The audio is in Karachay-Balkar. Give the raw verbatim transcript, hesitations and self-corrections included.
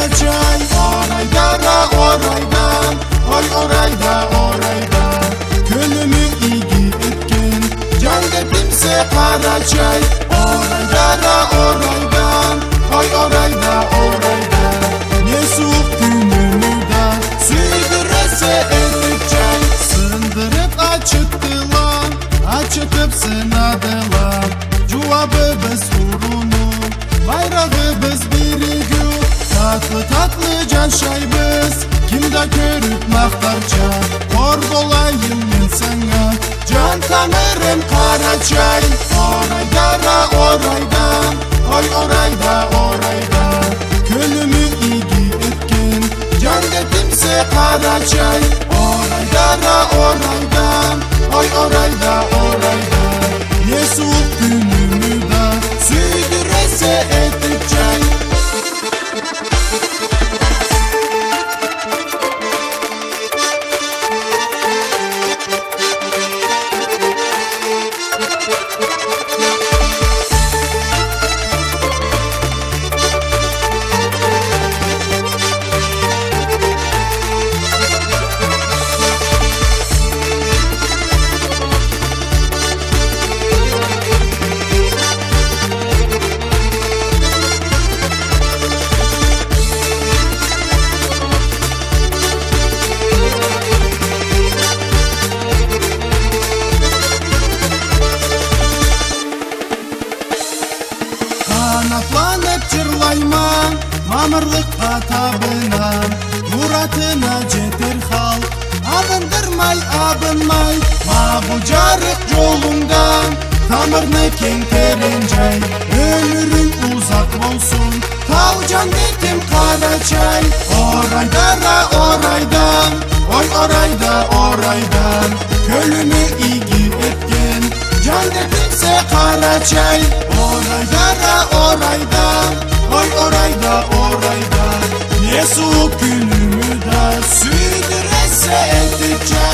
Къарачай, орайда да орайда, ой, орайда, орайда. Кёлюмю иги этген, джан дедимсе Къарачай. Орайда да орайда, ой, орайда, орайда. Не сууукъ кюнюмю да сюйдюресе этип чай. Сындырып ачытдыла, ачытып сынадыла. Джууабыбыз уруну, байрагъыбыз биригиу, татлы-татлы джан шайбыз, ким да кёрюп махтарча, хор болайым мен санга, джан тамырым Къарачай. Орайда да орайда, ой, орайда, орайда, кёлюмю иги этген, джан дедимсе Къарачай. Орайда да орайда, ой, орайда, орайда. Не сууукъ кюнюмю да сюйдюресе этип чай. Къанатланып джырлайма, мамырлыкъгъа табына, муратына джетер халкъ, абындырмай, абынмай, ма бу джарыкъ джолунгдан, тамырны кенг терен джай, ёмюрюнг узакъ болсун, тау джаннетим Къарачай. Орайда да орайда, ой, орайда, орайда, кёлюмю иги этген, джан дедимсе Къарачай. Орайда да орайда, ой, орайда, орайда, не сууукъ кюнюмю да сюйдюресе этип чай.